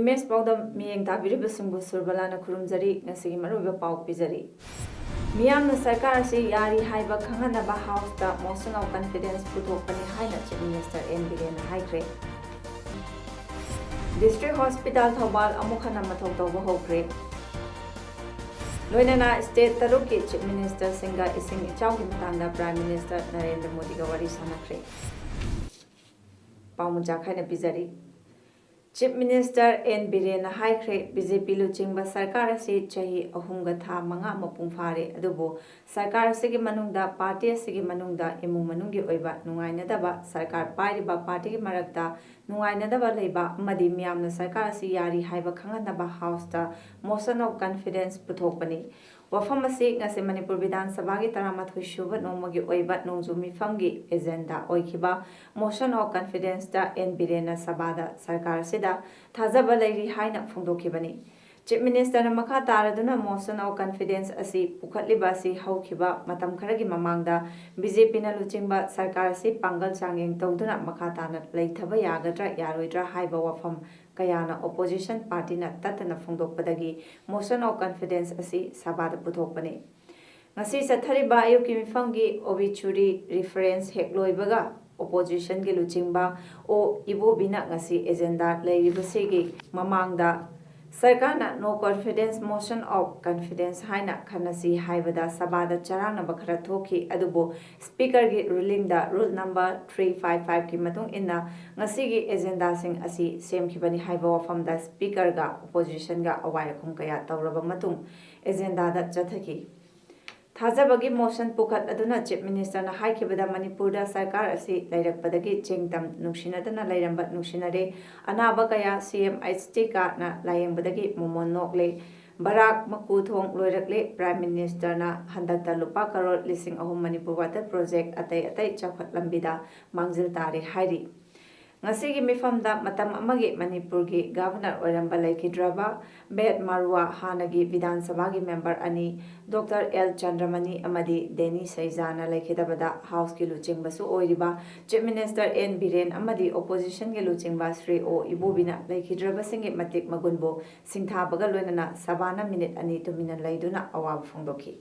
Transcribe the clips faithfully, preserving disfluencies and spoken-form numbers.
Image ꯄꯥꯎꯗ ꯃꯤꯠꯌꯦꯡ ꯇꯥꯕꯤꯔꯤꯕꯁꯤꯡꯕꯨ ꯁꯨꯔꯕꯂꯥꯅ ꯈꯨꯔꯨꯝꯖꯔꯤ꯫ ꯉꯁꯤꯒꯤ ꯃꯔꯨꯑꯣꯏꯕ ꯄꯥꯎ ꯄꯤꯖꯔꯤ꯫ ꯃꯤꯌꯥꯝꯅ ꯁꯔꯀꯥꯔ ꯑꯁꯤ ꯌꯥꯔꯤ ꯍꯥꯏꯕ ꯈꯪꯍꯟꯅꯕ ꯍꯥꯎꯁꯇ motion of confidence ꯄꯨꯊꯣꯛꯄꯅꯤ ꯍꯥꯏꯅ Chief Minister ꯑꯦꯟ ꯕꯤꯔꯦꯟꯅ ꯍꯥꯏꯈ꯭ꯔꯦ꯫ District Hospital ꯊꯧꯕꯥꯜ ꯑꯃꯨꯛ ꯍꯟꯅ ꯃꯊꯧ ꯇꯧꯕ ꯍꯧꯈ꯭ꯔꯦ꯫ ꯂꯣꯏꯅꯅ state ꯇꯔꯨꯛꯀꯤ Chief Ministerꯁꯤꯡꯒ ꯏꯁꯤꯡ ꯏꯆꯥꯎꯒꯤ ꯃꯇꯥꯡꯗ Prime Minister ꯅꯔꯦꯟꯗ꯭ꯔ ꯃꯣꯗꯤꯒ ꯋꯥꯔꯤ ꯁꯥꯟꯅꯈ꯭ꯔꯦ꯫ ꯄꯥꯎ ꯃꯨꯟꯖꯥ ꯈꯥꯏꯅ ꯄꯤꯖꯔꯤ꯫ Chief Minister ꯑꯦꯟ ꯕꯤꯔꯦꯟꯅ ꯍꯥꯏꯈ꯭ꯔꯦ, ꯕꯤ ꯖꯦ ꯄꯤ ꯂꯨꯆꯤꯡꯕ ꯁꯔꯀꯥꯔ ꯑꯁꯤ ꯆꯍꯤ ꯑꯍꯨꯝꯒ ꯊꯥ ꯃꯉꯥ ꯃꯄꯨꯡ ꯐꯥꯔꯦ, ꯑꯗꯨꯕꯨ ꯁꯔꯀꯥꯔ ꯑꯁꯤꯒꯤ ꯃꯅꯨꯡꯗ, ꯄꯥꯔꯇꯤ ꯑꯁꯤꯒꯤ ꯃꯅꯨꯡꯗ ꯏꯃꯨꯡ ꯃꯅꯨꯡꯒꯤ ꯑꯣꯏꯕ ꯅꯨꯡꯉꯥꯏꯅꯗꯕ, ꯁꯔꯀꯥꯔ ꯄꯥꯏꯔꯤꯕ ꯄꯥꯔꯇꯤꯒꯤ ꯃꯔꯛꯇ ꯅꯨꯡꯉꯥꯏꯅꯗꯕ ꯂꯩꯕ ꯑꯃꯗꯤ ꯃꯤꯌꯥꯝꯅ ꯁꯔꯀꯥꯔ ꯑꯁꯤ ꯌꯥꯔꯤ ꯍꯥꯏꯕ ꯈꯪꯍꯟꯅꯕ ꯍꯥꯎꯁꯇ motion of confidence ꯄꯨꯊꯣꯛꯄꯅꯤ꯫ ꯋꯥꯐꯝ ꯑꯁꯤ ꯉꯁꯤ ꯃꯅꯤꯄꯨꯔ ꯕꯤꯙꯥꯟ ꯁꯚꯥꯒꯤ ꯇꯔꯥꯃꯥꯊꯣꯏ ꯁꯨꯕ ꯅꯣꯡꯃꯒꯤ ꯑꯣꯏꯕ ꯅꯣꯡꯖꯨ ꯃꯤꯐꯝꯒꯤ agenda ꯑꯣꯏꯈꯤꯕ motion of confidenceꯇ ꯑꯦꯟ ꯕꯤꯔꯦꯟꯅ ꯁꯚꯥꯗ ꯁꯔꯀꯥꯔ ꯑꯁꯤꯗ ꯊꯥꯖꯕ ꯂꯩꯔꯤ ꯍꯥꯏꯅ ꯐꯣꯡꯗꯣꯛꯈꯤꯕꯅꯤ꯫ Chief Ministerꯅ ꯃꯈꯥ ꯇꯥꯔꯗꯨꯅ motion of confidence ꯑꯁꯤ ꯄꯨꯈꯠꯂꯤꯕ ꯑꯁꯤ ꯍꯧꯈꯤꯕ ꯃꯇꯝ ꯈꯔꯒꯤ ꯃꯃꯥꯡꯗ ꯕꯤ ꯖꯦ ꯄꯤꯅ ꯂꯨꯆꯤꯡꯕ ꯁꯔꯀꯥꯔ ꯑꯁꯤ ꯄꯥꯡꯒꯜ ꯆꯥꯡꯌꯦꯡ ꯇꯧꯗꯨꯅ ꯃꯈꯥ ꯇꯥꯅ ꯂꯩꯊꯕ ꯌꯥꯒꯗ꯭ꯔꯥ ꯌꯥꯔꯣꯏꯗ꯭ꯔꯥ ꯍꯥꯏꯕ ꯋꯥꯐꯝ ꯀꯌꯥꯅ opposition partyꯅ ꯇꯠꯇꯅ ꯐꯣꯡꯗꯣꯛꯄꯗꯒꯤ motion of confidence ꯑꯁꯤ ꯁꯚꯥꯗ ꯄꯨꯊꯣꯛꯄꯅꯤ꯫ ꯉꯁꯤ ꯆꯠꯊꯔꯤꯕ ꯑꯌꯨꯛꯀꯤ ꯃꯤꯐꯝꯒꯤ obituary reference ꯍꯦꯛ ꯂꯣꯏꯕꯒ oppositionꯒꯤ ꯂꯨꯆꯤꯡꯕ ꯑꯣ ꯏꯕꯣꯕꯤꯅ ꯉꯁꯤ agenda ꯂꯩꯔꯤꯕꯁꯤꯒꯤ ꯃꯃꯥꯡꯗ ꯁꯔꯀꯥꯔꯅ no confidence motion of confidence ꯍꯥꯏꯅ ꯈꯟꯅꯁꯤ ꯍꯥꯏꯕꯗ ꯁꯚꯥꯗ ꯆꯔꯥꯡꯅꯕ ꯈꯔ ꯊꯣꯛꯈꯤ꯫ ꯑꯗꯨꯕꯨ Speakerꯒꯤ rulingꯗ, rule number three five fiveꯀꯤ ꯃꯇꯨꯡ ꯏꯟꯅ ꯉꯁꯤꯒꯤ agendaꯁꯤꯡ ꯑꯁꯤ ꯁꯦꯝꯈꯤꯕꯅꯤ ꯍꯥꯏꯕ ꯋꯥꯐꯝꯗ Speakerꯒ oppositionꯒ ꯑꯋꯥꯏ ꯑꯈꯨꯝ ꯀꯌꯥ ꯇꯧꯔꯕ ꯃꯇꯨꯡ agendaꯗ ꯆꯠꯊꯈꯤ꯫ ꯊꯥꯖꯕꯒꯤ ꯃꯣꯁꯟ ꯄꯨꯈꯠꯂꯗꯨꯅ ꯆꯤꯐ ꯃꯤꯅꯤꯁꯇꯔꯅ ꯍꯥꯏꯈꯤꯕꯗ ꯃꯅꯤꯄꯨꯔꯗ ꯁꯔꯀꯥꯔ ꯑꯁꯤ ꯂꯩꯔꯛꯄꯗꯒꯤ ꯆꯦꯡ ꯇꯝ ꯅꯨꯡꯁꯤꯅꯗꯅ ꯂꯩꯔꯝꯕ ꯅꯨꯡꯁꯤꯅꯔꯦ, ꯑꯅꯥꯕ ꯀꯌꯥ ꯁꯤ ꯑꯦꯝ ꯑꯩꯆ ꯇꯤ ꯀꯥꯔꯗꯅ ꯂꯥꯌꯦꯡꯕꯗꯒꯤ ꯃꯣꯃꯣꯟ ꯅꯣꯛꯂꯦ, ꯕꯔꯥꯛ ꯃꯀꯨ ꯊꯣꯡ ꯂꯣꯏꯔꯛꯂꯦ, ꯄ꯭ꯔꯥꯏꯝ ꯃꯤꯅꯤꯁꯇꯔꯅ ꯍꯟꯗꯛꯇ ꯂꯨꯄꯥ ꯀꯔꯣꯔ ꯂꯤꯁꯤꯡ ꯑꯍꯨꯝ ꯃꯅꯤꯄꯨꯔ ꯋꯥꯇꯔ ꯄ꯭ꯔꯣꯖꯦꯛ ꯑꯇꯩ ꯑꯇꯩ ꯆꯥꯎꯈꯠ ꯂꯝꯕꯤꯗ ꯃꯥꯡꯖꯤꯜ ꯇꯥꯔꯦ ꯍꯥꯏꯔꯤ꯫ ꯉꯁꯤꯒꯤ ꯃꯤꯐꯝꯗ ꯃꯇꯝ ꯑꯃꯒꯤ ꯃꯅꯤꯄꯨꯔꯒꯤ ꯒꯚꯔꯅꯔ ꯑꯣꯏꯔꯝꯕ ꯂꯩꯈꯤꯗ꯭ꯔꯕ ꯕꯦꯠ ꯃꯥꯔꯨꯋꯥ, ꯍꯥꯟꯅꯒꯤ ꯕꯤꯙꯥꯟ ꯁꯚꯥꯒꯤ ꯃꯦꯝꯕꯔ ꯑꯅꯤ, ꯗꯣꯛꯇꯔ ꯑꯦꯜ ꯆꯟꯗ꯭ꯔꯃꯅꯤ ꯑꯃꯗꯤ ꯗꯦꯅꯤ ꯁꯩꯖꯥꯅ ꯂꯩꯈꯤꯗꯕꯗ ꯍꯥꯎꯁꯀꯤ ꯂꯨꯆꯤꯡꯕꯁꯨ ꯑꯣꯏꯔꯤꯕ ꯆꯤꯐ ꯃꯤꯅꯤꯁꯇꯔ ꯑꯦꯟ ꯕꯤꯔꯦꯟ ꯑꯃꯗꯤ ꯑꯣꯄꯣꯖꯤꯁꯟꯒꯤ ꯂꯨꯆꯤꯡꯕ ꯁ꯭ꯔꯤ ꯑꯣ ꯏꯕꯣꯕꯤꯅ ꯂꯩꯈꯤꯗ꯭ꯔꯕꯁꯤꯡꯒꯤ ꯃꯇꯤꯛ ꯃꯒꯨꯟꯕꯨ ꯁꯤꯡꯊꯥꯕꯒ ꯂꯣꯏꯅꯅ ꯁꯚꯥꯅ ꯃꯤꯅꯤꯠ ꯑꯅꯤ ꯇꯨꯃꯤꯟꯅ ꯂꯩꯗꯨꯅ ꯑꯋꯥꯕ ꯐꯣꯡꯗꯣꯛꯈꯤ꯫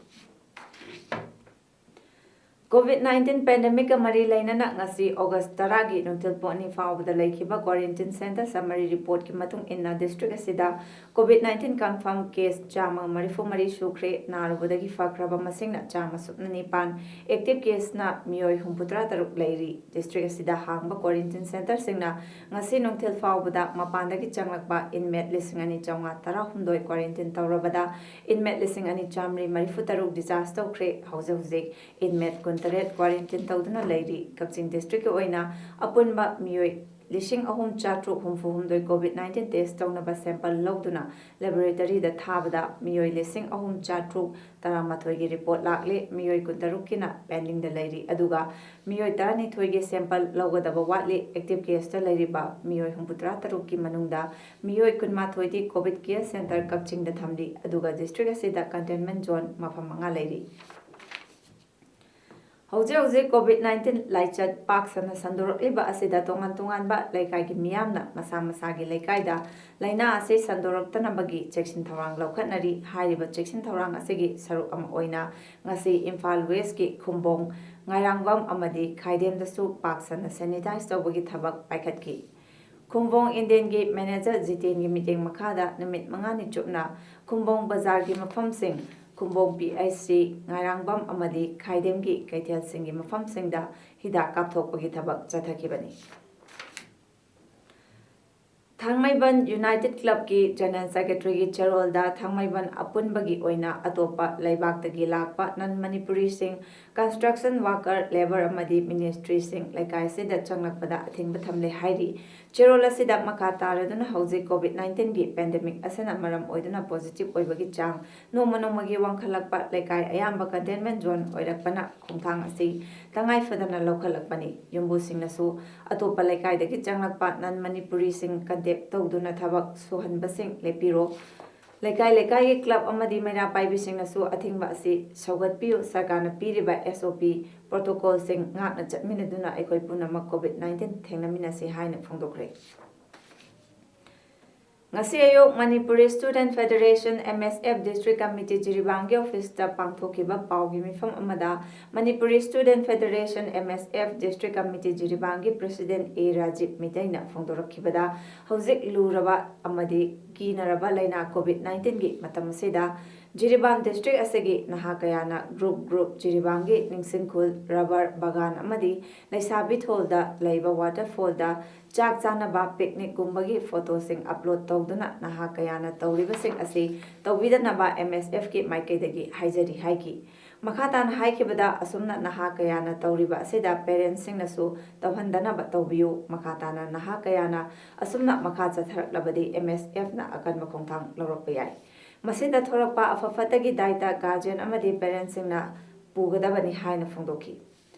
ꯀꯣꯚꯤꯗ ꯅꯥꯏꯟꯇꯤꯟ ꯄꯦꯟꯗꯦꯃꯤꯛꯀ ꯃꯔꯤ ꯂꯩꯅꯅ ꯉꯁꯤ ꯑꯣꯒꯁ ꯇꯔꯥꯒꯤ ꯅꯨꯡꯊꯤꯜ ꯄꯨꯡ ꯑꯅꯤ ꯐꯥꯎꯕꯗ ꯂꯩꯈꯤꯕ ꯀ꯭ꯋꯥꯔꯦꯟꯇꯤꯟ ꯁꯦꯟꯇꯔ ꯁꯃꯔꯤ ꯔꯤꯄꯣꯔꯠꯀꯤ ꯃꯇꯨꯡ ꯏꯟꯅ ꯗꯤꯁꯇ꯭ꯔꯤꯛ ꯑꯁꯤꯗ ꯀꯣꯚꯤꯗ ꯅꯥꯏꯟꯇꯤꯟ ꯀꯟꯐꯥꯔꯝ ꯀꯦꯁ ꯆꯥꯝꯃ ꯃꯔꯤꯐꯨ ꯃꯔꯤ ꯁꯨꯈ꯭ꯔꯦ, ꯅꯥꯔꯨꯕꯗꯒꯤ ꯐꯈ꯭ꯔꯕ ꯃꯁꯤꯡꯅ ꯆꯥꯝꯃ ꯁꯨꯞꯅ ꯅꯤꯄꯥꯟ, ꯑꯦꯛꯇꯤꯚ ꯀꯦꯁꯅ ꯃꯤꯑꯣꯏ ꯍꯨꯝꯐꯨꯇꯔꯥ ꯇꯔꯨꯛ ꯂꯩꯔꯤ꯫ ꯗꯤꯁꯇ꯭ꯔꯤꯛ ꯑꯁꯤꯗ ꯍꯥꯡꯕ ꯀ꯭ꯋꯥꯔꯦꯟꯇꯤꯟ ꯁꯦꯟꯇꯔꯁꯤꯡꯅ ꯉꯁꯤ ꯅꯨꯡꯊꯤꯜ ꯐꯥꯎꯕꯗ ꯃꯄꯥꯟꯗꯒꯤ ꯆꯪꯂꯛꯄ ꯏꯟꯃꯦꯠ ꯂꯤꯁꯤꯡ ꯑꯅꯤ ꯆꯥꯝꯃꯉꯥ ꯇꯔꯥꯍꯨꯝꯗꯣꯏ ꯀ꯭ꯋꯥꯔꯦꯟꯇꯤꯟ ꯇꯧꯔꯕꯗ ꯏꯟꯃꯦꯠ ꯂꯤꯁꯤꯡ ꯑꯅꯤ ꯆꯥꯝꯃꯔꯤ ꯃꯔꯤꯐꯨ ꯇꯔꯨꯛ ꯗꯤꯆꯥꯔꯖ ꯇꯧꯈ꯭ꯔꯦ꯫ ꯍꯧꯖꯤꯛ ꯍꯧꯖꯤꯛ ꯏꯟꯃꯦꯠ ꯀꯨꯟꯇꯔꯦꯠ ꯀ꯭ꯋꯥꯔꯦꯟꯇꯤꯟ ꯇꯧꯗꯨꯅ ꯂꯩꯔꯤ꯫ ꯀꯛꯆꯤꯡ ꯗꯤꯁꯇ꯭ꯔꯤꯛꯀꯤ ꯑꯣꯏꯅ ꯑꯄꯨꯟꯕ ꯃꯤꯑꯣꯏ ꯂꯤꯁꯤꯡ ꯑꯍꯨꯝ ꯆꯥꯇ꯭ꯔꯨꯛ ꯍꯨꯝꯐꯨ ꯍꯨꯝꯗꯣꯏ ꯀꯣꯚꯤꯗ ꯅꯥꯏꯟꯇꯤꯟ ꯇꯦꯁ ꯇꯧꯅꯕ ꯁꯦꯝꯄꯜ ꯂꯧꯗꯨꯅ ꯂꯦꯕꯣꯔꯦꯇꯔꯤꯗ ꯊꯥꯕꯗ ꯃꯤꯑꯣꯏ ꯂꯤꯁꯤꯡ ꯑꯍꯨꯝ ꯆꯥꯇ꯭ꯔꯨꯛ ꯇꯔꯥꯃꯥꯊꯣꯏꯒꯤ ꯔꯤꯄꯣꯔꯠ ꯂꯥꯛꯂꯦ꯫ ꯃꯤꯑꯣꯏ ꯀꯨꯟꯇꯔꯨꯛꯀꯤꯅ ꯄꯦꯟꯗꯤꯡꯗ ꯂꯩꯔꯤ꯫ ꯑꯗꯨꯒ ꯃꯤꯑꯣꯏ ꯇꯔꯥꯅꯤꯊꯣꯏꯒꯤ ꯁꯦꯝꯄꯜ ꯂꯧꯒꯗꯕ ꯋꯥꯠꯂꯤ꯫ ꯑꯦꯛꯇꯤꯚ ꯀꯦꯁꯇ ꯂꯩꯔꯤꯕ ꯃꯤꯑꯣꯏ ꯍꯨꯝꯐꯨꯇꯔꯥ ꯇꯔꯨꯛꯀꯤ ꯃꯅꯨꯡꯗ ꯃꯤꯑꯣꯏ ꯀꯨꯟꯃꯥꯊꯣꯏꯗꯤ ꯀꯣꯚꯤꯗ ꯀꯦꯌꯔ ꯁꯦꯟꯇꯔ ꯀꯛꯆꯤꯡꯗ ꯊꯝꯂꯤ꯫ ꯑꯗꯨꯒ ꯗꯤꯁꯇ꯭ꯔꯤꯛ ꯑꯁꯤꯗ ꯀꯟꯇꯦꯟꯃꯦꯟ ꯖꯣꯟ ꯃꯐꯝ ꯃꯉꯥ ꯂꯩꯔꯤ꯫ ꯍꯧꯖꯤꯛ ꯍꯧꯖꯤꯛ ꯀꯣꯚꯤꯗ ꯅꯥꯏꯟꯇꯤꯟ ꯂꯥꯏꯆꯠ ꯄꯥꯛ ꯁꯟꯅ ꯁꯟꯗꯣꯔꯛꯂꯤꯕ ꯑꯁꯤꯗ ꯇꯣꯉꯥꯟ ꯇꯣꯉꯥꯟꯕ ꯂꯩꯀꯥꯏꯒꯤ ꯃꯤꯌꯥꯝꯅ ꯃꯁꯥ ꯃꯁꯥꯒꯤ ꯂꯩꯀꯥꯏꯗ ꯂꯥꯏꯅꯥ ꯑꯁꯤ ꯁꯟꯗꯣꯔꯛꯇꯅꯕꯒꯤ ꯆꯦꯛꯁꯤꯟ ꯊꯧꯔꯥꯡ ꯂꯧꯈꯠꯅꯔꯤ꯫ ꯍꯥꯏꯔꯤꯕ ꯆꯦꯛꯁꯤꯟ ꯊꯧꯔꯥꯡ ꯑꯁꯤꯒꯤ ꯁꯔꯨꯛ ꯑꯃ ꯑꯣꯏꯅ ꯉꯁꯤ ꯏꯝꯐꯥꯜ ꯋꯦꯁꯀꯤ ꯈꯨꯝꯕꯣꯡ, ꯉꯥꯏꯔꯥꯡꯕꯝ ꯑꯃꯗꯤ ꯈꯥꯏꯗꯦꯝꯗꯁꯨ ꯄꯥꯛ ꯁꯟꯅ ꯁꯦꯅꯤꯇꯥꯏꯖ ꯇꯧꯕꯒꯤ ꯊꯕꯛ ꯄꯥꯏꯈꯠꯈꯤ꯫ ꯈꯨꯝꯕꯣꯡ ꯏꯟꯗꯤꯌꯟꯒꯤ ꯃꯦꯅꯦꯖꯔ ꯖꯤꯇꯦꯟꯒꯤ ꯃꯤꯠꯌꯦꯡ ꯃꯈꯥꯗ ꯅꯨꯃꯤꯠ ꯃꯉꯥꯅꯤ ꯆꯨꯞꯅ ꯈꯨꯝꯕꯣꯡ ꯕꯖꯥꯔꯒꯤ ꯃꯐꯝꯁꯤꯡ, ꯈꯨꯝꯕꯣꯡ ꯄꯤ ꯑꯩꯆ ꯁꯤ, ꯉꯥꯏꯔꯥꯡꯕꯝ ꯑꯃꯗꯤ ꯈꯥꯏꯗꯦꯝꯒꯤ ꯀꯩꯊꯦꯜꯁꯤꯡꯒꯤ ꯃꯐꯝꯁꯤꯡꯗ ꯍꯤꯗꯥꯛ ꯀꯥꯞꯊꯣꯛꯄꯒꯤ ꯊꯕꯛ ꯆꯠꯊꯈꯤꯕꯅꯤ꯫ ꯊꯥꯡꯃꯩꯕꯟ ꯌꯨꯅꯥꯏꯇꯦꯠ ꯀ꯭ꯂꯕꯀꯤ ꯖꯦꯅꯔꯦꯜ ꯁꯦꯀ꯭ꯔꯦꯇꯔꯤꯒꯤ ꯆꯦꯔꯣꯜꯗ ꯊꯥꯡꯃꯩꯕꯟ ꯑꯄꯨꯟꯕꯒꯤ ꯑꯣꯏꯅ ꯑꯇꯣꯞꯄ ꯂꯩꯕꯥꯛꯇꯒꯤ ꯂꯥꯛꯄ ꯅꯟ ꯃꯅꯤꯄꯨꯔꯤꯁꯤꯡ, construction worker, labour ꯑꯃꯗꯤ ꯃꯤꯅꯤꯁꯇ꯭ꯔꯤꯁꯤꯡ ꯂꯩꯀꯥꯏ ꯑꯁꯤꯗ ꯆꯪꯂꯛꯄꯗ ꯑꯊꯤꯡꯕ ꯊꯝꯂꯦ ꯍꯥꯏꯔꯤ꯫ ꯆꯦꯔꯣꯜ ꯑꯁꯤꯗ ꯃꯈꯥ ꯇꯥꯔꯗꯨꯅ ꯍꯧꯖꯤꯛ ꯀꯣꯚꯤꯗ ꯅꯥꯏꯟꯇꯤꯟꯒꯤ ꯄꯦꯟꯗꯦꯃꯤꯛ ꯑꯁꯤꯅ ꯃꯔꯝ ꯑꯣꯏꯗꯨꯅ ꯄꯣꯖꯤꯇꯤꯚ ꯑꯣꯏꯕꯒꯤ ꯆꯥꯡ ꯅꯣꯡꯃ ꯅꯣꯡꯃꯒꯤ ꯋꯥꯡꯈꯠꯂꯛꯄ, ꯂꯩꯀꯥꯏ ꯑꯌꯥꯝꯕ ꯀꯟꯇꯦꯟꯃꯦꯟ ꯖꯣꯟ ꯑꯣꯏꯔꯛꯄꯅ ꯈꯣꯡꯊꯥꯡ ꯑꯁꯤ ꯇꯉꯥꯏ ꯐꯗꯅ ꯂꯧꯈꯠꯂꯛꯄꯅꯤ꯫ ꯌꯨꯝꯕꯨꯁꯤꯡꯅꯁꯨ ꯑꯇꯣꯞꯄ ꯂꯩꯀꯥꯏꯗꯒꯤ ꯆꯪꯂꯛꯄ ꯅꯟ ꯃꯅꯤꯄꯨꯔꯤꯁꯤꯡ ꯀꯟꯇꯦꯛ ꯇꯧꯗꯨꯅ ꯊꯕꯛ ꯁꯨꯍꯟꯕꯁꯤꯡ ꯂꯦꯞꯄꯤꯔꯣ꯫ ꯂꯩꯀꯥꯏ ꯂꯩꯀꯥꯏꯒꯤ ꯀ꯭ꯂꯕ ꯑꯃꯗꯤ ꯃꯩꯔꯥ ꯄꯥꯏꯕꯤꯁꯤꯡꯅꯁꯨ ꯑꯊꯤꯡꯕ ꯑꯁꯤ ꯁꯧꯒꯠꯄꯤꯌꯨ꯫ ꯁꯔꯀꯥꯔꯅ ꯄꯤꯔꯤꯕ S O P ꯄ꯭ꯔꯣꯇꯣꯀꯣꯜꯁꯤꯡ ꯉꯥꯛꯅ ꯆꯠꯃꯤꯟꯅꯗꯨꯅ ꯑꯩꯈꯣꯏ ꯄꯨꯝꯅꯃꯛ ꯀꯣꯚꯤꯗ ꯅꯥꯏꯟꯇꯤꯟ ꯊꯦꯡꯅꯃꯤꯟꯅꯁꯤ ꯍꯥꯏꯅ ꯐꯣꯡꯗꯣꯛꯈ꯭ꯔꯦ꯫ ꯉꯁꯤ ꯑꯌꯨꯛ Manipuri student federation, M S F, district committee ꯖꯤꯔꯤꯕꯥꯝꯒꯤ ꯑꯣꯐꯤꯁꯇ ꯄꯥꯡꯊꯣꯛꯈꯤꯕ ꯄꯥꯎꯒꯤ ꯃꯤꯐꯝ ꯑꯃꯗ Manipuri student federation, M S F, district committee ꯖꯤꯔꯤꯕꯥꯝꯒꯤ ꯄ꯭ꯔꯦꯁꯤꯗꯦꯟꯠ ꯑꯦ ꯔꯥꯖꯤꯕ ꯃꯤꯇꯩꯅ ꯐꯣꯡꯗꯣꯔꯛꯈꯤꯕꯗ, ꯍꯧꯖꯤꯛ ꯂꯨꯔꯕ ꯑꯃꯗꯤ ꯀꯤꯅꯔꯕ ꯂꯩꯅꯥ ꯀꯣꯚꯤꯗ ꯅꯥꯏꯟꯇꯤꯟꯒꯤ ꯃꯇꯝ ꯑꯁꯤꯗ ꯖꯤꯔꯤꯕꯥꯝ ꯗꯤꯁꯇ꯭ꯔꯤꯛ ꯑꯁꯤꯒꯤ ꯅꯍꯥ ꯀꯌꯥꯅ ꯒ꯭ꯔꯨꯞ ꯒ꯭ꯔꯨꯞ ꯖꯤꯔꯤꯕꯥꯝꯒꯤ ꯅꯤꯡꯁꯤꯡꯈꯨꯜ, ꯔꯕꯔ ꯕꯒꯥꯟ ꯑꯃꯗꯤ ꯂꯩꯁꯥꯕꯤ ꯊꯣꯜꯗ ꯂꯩꯕ ꯋꯥꯇꯔꯐꯣꯜꯗ ꯆꯥꯛ ꯆꯥꯅꯕ, ꯄꯤꯛꯅꯤꯛꯀꯨꯝꯕꯒꯤ ꯐꯣꯇꯣꯁꯤꯡ ꯑꯞꯂꯣꯗ ꯇꯧꯗꯨꯅ ꯅꯍꯥ ꯀꯌꯥꯅ ꯇꯧꯔꯤꯕꯁꯤꯡ ꯑꯁꯤ ꯇꯧꯕꯤꯗꯅꯕ M S F ꯀꯤ ꯃꯥꯏꯀꯩꯗꯒꯤ ꯍꯥꯏꯖꯔꯤ ꯍꯥꯏꯈꯤ꯫ ꯃꯈꯥ ꯇꯥꯅ ꯍꯥꯏꯈꯤꯕꯗ, ꯑꯁꯨꯝꯅ ꯅꯍꯥ ꯀꯌꯥꯅ ꯇꯧꯔꯤꯕ ꯑꯁꯤꯗ ꯄꯦꯔꯦꯟꯠꯁꯁꯤꯡꯅꯁꯨ ꯇꯧꯍꯟꯗꯅꯕ ꯇꯧꯕꯤꯌꯨ꯫ ꯃꯈꯥ ꯇꯥꯅ ꯅꯍꯥ ꯀꯌꯥꯅ ꯑꯁꯨꯝꯅ ꯃꯈꯥ ꯆꯠꯊꯔꯛꯂꯕꯗꯤ M S F ꯅ ꯑꯀꯟꯕ ꯈꯣꯡꯊꯥꯡ ꯂꯧꯔꯛꯄ ꯌꯥꯏ꯫ ꯃꯁꯤꯗ ꯊꯣꯔꯛꯄ ꯑꯐ ꯐꯠꯇꯒꯤ ꯗꯥꯏꯇ ꯒꯥꯔꯖꯤꯌꯟ ꯑꯃꯗꯤ ꯄꯦꯔꯦꯟꯠꯁꯁꯤꯡꯅ ꯄꯨꯒꯗꯕꯅꯤ ꯍꯥꯏꯅ ꯐꯣꯡꯗꯣꯛꯈꯤ꯫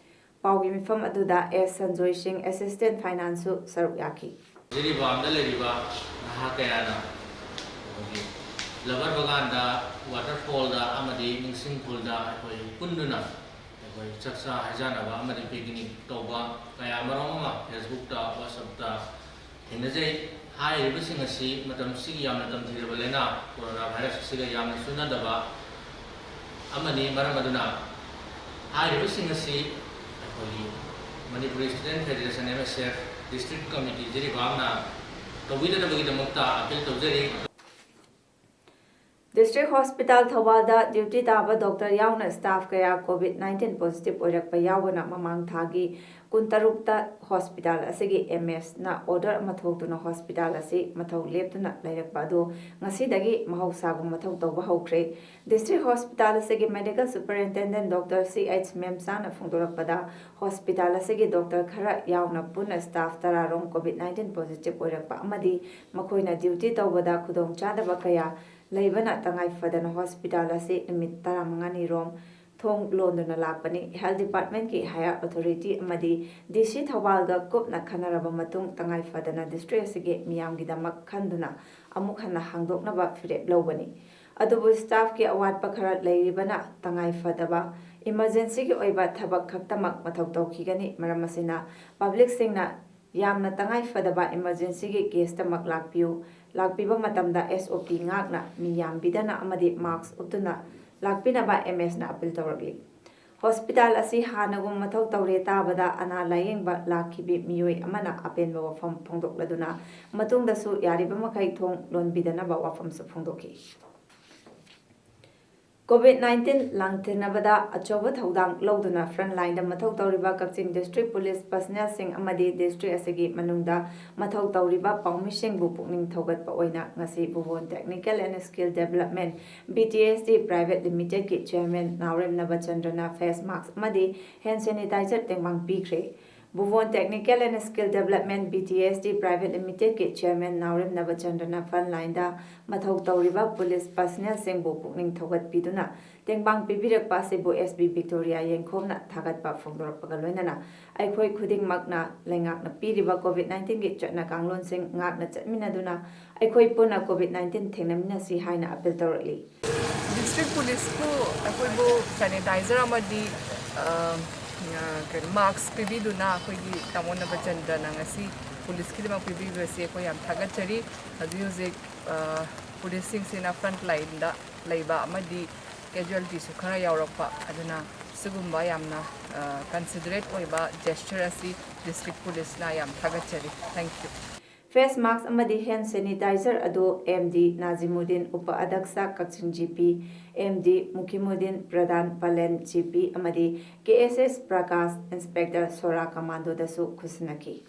ꯄꯥꯎꯒꯤ ꯃꯤꯐꯝ ꯑꯗꯨꯗ ꯑꯦꯁ ꯁꯟꯖꯣꯏ ꯁꯤꯡ, ꯑꯦꯁꯤꯁꯇꯦꯟꯠ ꯐꯥꯏꯅꯥꯟꯁꯁꯨ ꯁꯔꯨꯛ ꯌꯥꯈꯤ꯫ ꯖꯤꯔꯤꯕꯥꯝꯗ ꯂꯩꯔꯤꯕ ꯅꯍꯥ ꯀꯌꯥꯅ ꯑꯩꯈꯣꯏꯒꯤ ꯂꯕꯔ ꯕꯒꯥꯟꯗ, ꯋꯥꯇꯔꯐꯣꯜꯗ ꯑꯃꯗꯤ ꯅꯤꯡꯁꯤꯡ ꯈꯨꯜꯗ ꯑꯩꯈꯣꯏ ꯄꯨꯟꯗꯨꯅ ꯑꯩꯈꯣꯏ ꯆꯥꯛꯆꯥ ꯍꯩꯖꯥꯟꯅꯕ ꯑꯃꯗꯤ ꯄꯤꯛꯅꯤꯛ ꯇꯧꯕ ꯀꯌꯥ ꯃꯔꯨꯝ ꯑꯃ Facebook ꯇ, WhatsApp ꯇ ꯊꯦꯡꯅꯖꯩ꯫ ꯍꯥꯏꯔꯤꯕꯁꯤꯡ ꯑꯁꯤ ꯃꯇꯝꯁꯤꯒꯤ ꯌꯥꯝꯅ ꯇꯝꯊꯤꯔꯕ ꯂꯥꯏꯅꯥ ꯀꯣꯔꯣꯅꯥ ꯚꯥꯏꯔꯁ ꯑꯁꯤꯒ ꯌꯥꯝꯅ ꯆꯨꯅꯗꯕ ꯑꯃꯅꯤ꯫ ꯃꯔꯝ ꯑꯗꯨꯅ ꯍꯥꯏꯔꯤꯕꯁꯤꯡ ꯑꯁꯤ ꯑꯩꯈꯣꯏꯒꯤ Manipuri student federation, M S F, district committee ꯖꯤꯔꯤꯕꯥꯝꯅ ꯇꯧꯕꯤꯗꯅꯕꯒꯤꯗꯃꯛꯇ ꯑꯄꯤꯜ ꯇꯧꯖꯔꯤ꯫ District Hospital ꯊꯧꯕꯥꯜꯗ duty ꯇꯥꯕ doctor ꯌꯥꯎꯅ staff ꯀꯌꯥ COVID nineteen positive ꯑꯣꯏꯔꯛꯄ ꯌꯥꯎꯕꯅ ꯃꯃꯥꯡ ꯊꯥꯒꯤ ꯀꯨꯟꯇꯔꯨꯛꯇ hospital ꯑꯁꯤꯒꯤ MSꯅ order ꯑꯃ ꯊꯣꯛꯇꯨꯅ hospital ꯑꯁꯤ ꯃꯊꯧ ꯂꯦꯞꯇꯨꯅ ꯂꯩꯔꯛꯄ ꯑꯗꯨ ꯉꯁꯤꯗꯒꯤ ꯃꯍꯧꯁꯥꯒꯨꯝ ꯃꯊꯧ ꯇꯧꯕ ꯍꯧꯈ꯭ꯔꯦ꯫ District Hospital ꯑꯁꯤꯒꯤ Medical Superintendent Doctor C H ꯃꯦꯝꯆꯥꯅ ꯐꯣꯡꯗꯣꯔꯛꯄꯗ, hospital ꯑꯁꯤꯒꯤ doctor ꯈꯔ ꯌꯥꯎꯅ ꯄꯨꯟꯅ staff ꯇꯔꯥꯔꯣꯝ COVID nineteen positive ꯑꯣꯏꯔꯛꯄ ꯑꯃꯗꯤ ꯃꯈꯣꯏꯅ duty ꯇꯧꯕꯗ ꯈꯨꯗꯣꯡꯆꯥꯗꯕ ꯀꯌꯥ ꯂꯩꯕꯅ ꯇꯉꯥꯏ ꯐꯗꯅ hospital ꯑꯁꯤ ꯅꯨꯃꯤꯠ ꯇꯔꯥꯃꯉꯥꯅꯤ ꯔꯣꯝ ꯊꯣꯡ ꯂꯣꯟꯗꯨꯅ ꯂꯥꯛꯄꯅꯤ꯫ Health Departmentꯀꯤ higher authority ꯑꯃꯗꯤ DC ꯊꯧꯕꯥꯜꯒ ꯀꯨꯞꯅ ꯈꯟꯅꯔꯕ ꯃꯇꯨꯡ ꯇꯉꯥꯏ ꯐꯗꯅ district ꯑꯁꯤꯒꯤ ꯃꯤꯌꯥꯝꯒꯤꯗꯃꯛ ꯈꯟꯗꯨꯅ ꯑꯃꯨꯛ ꯍꯟꯅ ꯍꯥꯡꯗꯣꯛꯅꯕ ꯐꯤꯔꯦꯞ ꯂꯧꯕꯅꯤ꯫ ꯑꯗꯨꯕꯨ staffꯀꯤ ꯑꯋꯥꯠꯄ ꯈꯔ ꯂꯩꯔꯤꯕꯅ ꯇꯉꯥꯏ ꯐꯗꯕ emergencyꯒꯤ ꯑꯣꯏꯕ ꯊꯕꯛ ꯈꯛꯇꯃꯛ ꯃꯊꯧ ꯇꯧꯈꯤꯒꯅꯤ꯫ ꯃꯔꯝ ꯑꯁꯤꯅ publicꯁꯤꯡꯅ ꯌꯥꯝꯅ ꯇꯉꯥꯏ ꯐꯗꯕ emergencyꯒꯤ caseꯇꯃꯛ ꯂꯥꯛꯄꯤꯌꯨ꯫ ꯂꯥꯛꯄꯤꯕ ꯃꯇꯝꯗ SOP ꯉꯥꯛꯅ ꯃꯤ ꯌꯥꯝꯕꯤꯗꯅ ꯑꯃꯗꯤ mask ꯎꯞꯇꯨꯅ ꯂꯥꯛꯄꯤꯅꯕ MSꯅ appeal ꯇꯧꯔꯛꯂꯤ꯫ Hospital ꯑꯁꯤ ꯍꯥꯟꯅꯒꯨꯝ ꯃꯊꯧ ꯇꯧꯔꯦ ꯇꯥꯕꯗ ꯑꯅꯥ ꯂꯥꯌꯦꯡꯕ ꯂꯥꯛꯈꯤꯕꯤ ꯃꯤꯑꯣꯏ ꯑꯃꯅ ꯑꯄꯦꯟꯕ ꯋꯥꯐꯝ ꯐꯣꯡꯗꯣꯛꯂꯗꯨꯅ ꯃꯇꯨꯡꯗꯁꯨ ꯌꯥꯔꯤꯕ ꯃꯈꯩ ꯊꯣꯡ ꯂꯣꯟꯕꯤꯗꯅꯕ ꯋꯥꯐꯝꯁꯨ ꯐꯣꯡꯗꯣꯛꯈꯤ꯫ COVID nineteen ꯂꯥꯟꯊꯦꯡꯅꯕꯗ ꯑꯆꯧꯕ ꯊꯧꯗꯥꯡ ꯂꯧꯗꯨꯅ frontlineꯗ ꯃꯊꯧ ꯇꯧꯔꯤꯕ ꯀꯛꯆꯤꯡ District Police personnelꯁꯤꯡ ꯑꯃꯗꯤ district ꯑꯁꯤꯒꯤ ꯃꯅꯨꯡꯗ ꯃꯊꯧ ꯇꯧꯔꯤꯕ ꯄꯥꯎꯃꯤꯁꯤꯡꯕꯨ ꯄꯨꯛꯅꯤꯡ ꯊꯧꯒꯠꯄ ꯑꯣꯏꯅ ꯉꯁꯤ ꯕꯨꯕꯣꯟ Technical and Skill Development, BTSD Private Limitedꯀꯤ chairman Naorem ꯅꯕꯆꯟꯗ꯭ꯔꯅ face mask ꯑꯃꯗꯤ hand sanitizer ꯇꯦꯡꯕꯥꯡ ꯄꯤꯈ꯭ꯔꯦ꯫ ꯕꯨꯕꯣꯟ Technical and Skill Development, BTSD Private Limitedꯀꯤ chairman ꯅꯥꯎꯔꯦꯝ ꯅꯕꯆꯟꯗ꯭ꯔꯅ frontlineꯗ ꯃꯊꯧ ꯇꯧꯔꯤꯕ police personnelꯁꯤꯡꯕꯨ ꯄꯨꯛꯅꯤꯡ ꯊꯧꯒꯠꯄꯤꯗꯨꯅ ꯇꯦꯡꯕꯥꯡ ꯄꯤꯕꯤꯔꯛꯄ ꯑꯁꯤꯕꯨ SP Victoria ꯌꯦꯡꯈꯣꯝꯅ ꯊꯥꯒꯠꯄ ꯐꯣꯡꯗꯣꯔꯛꯄꯒ ꯂꯣꯏꯅꯅ ꯑꯩꯈꯣꯏ ꯈꯨꯗꯤꯡꯃꯛꯅ ꯂꯩꯉꯥꯛꯅ ꯄꯤꯔꯤꯕ COVID nineteenꯒꯤ ꯆꯠꯅ ꯀꯥꯡꯂꯣꯟꯁꯤꯡ ꯉꯥꯛꯅ ꯆꯠꯃꯤꯟꯅꯗꯨꯅ ꯑꯩꯈꯣꯏ ꯄꯨꯟꯅ COVID nineteen ꯊꯦꯡꯅꯃꯤꯟꯅꯁꯤ ꯍꯥꯏꯅ appeal ꯇꯧꯔꯛꯂꯤ꯫ District Policeꯄꯨ ꯑꯩꯈꯣꯏꯕꯨ sanitizer ꯑꯃꯗꯤ, ꯑ, ꯑ, ꯀꯩꯅꯣ, mask ꯄꯤꯕꯤꯗꯨꯅ ꯑꯩꯈꯣꯏꯒꯤ ꯇꯥꯃꯣ ꯅꯕꯆꯟꯗ꯭ꯔꯅ ꯉꯁꯤ policeꯀꯤꯗꯃꯛ ꯄꯤꯕꯤꯕꯁꯤ ꯑꯩꯈꯣꯏ ꯌꯥꯝ ꯊꯥꯒꯠꯆꯔꯤ꯫ ꯍꯧꯖꯤꯛ ꯍꯧꯖꯤꯛ, ꯑ, policeꯁꯤꯡꯁꯤꯅ frontlineꯗ ꯂꯩꯕ ꯑꯃꯗꯤ casualtyꯁꯨ ꯈꯔ ꯌꯥꯎꯔꯛꯄ, ꯑꯗꯨꯅ ꯁꯤꯒꯨꯝꯕ ꯌꯥꯝꯅ, ꯑ, considerate ꯑꯣꯏꯕ gesture ꯑꯁꯤ District Policeꯅ ꯌꯥꯝ ꯊꯥꯒꯠꯆꯔꯤ꯫ Thank you꯫ Face mask ꯑꯃꯗꯤ hand sanitizer ꯑꯗꯨ M D ꯅꯥꯖꯤꯃꯨꯗꯤꯟ, ꯎꯄ ꯑꯙ꯭ꯌꯛꯁ Kakching G P, M D Mukhimuddin, pradhan ꯄꯂꯦꯟ G P ꯑꯃꯗꯤ K S S Prakash, inspector Sora ꯀꯃꯥꯟꯗꯣꯗꯁꯨ ꯈꯨꯠꯁꯤꯟꯅꯈꯤ꯫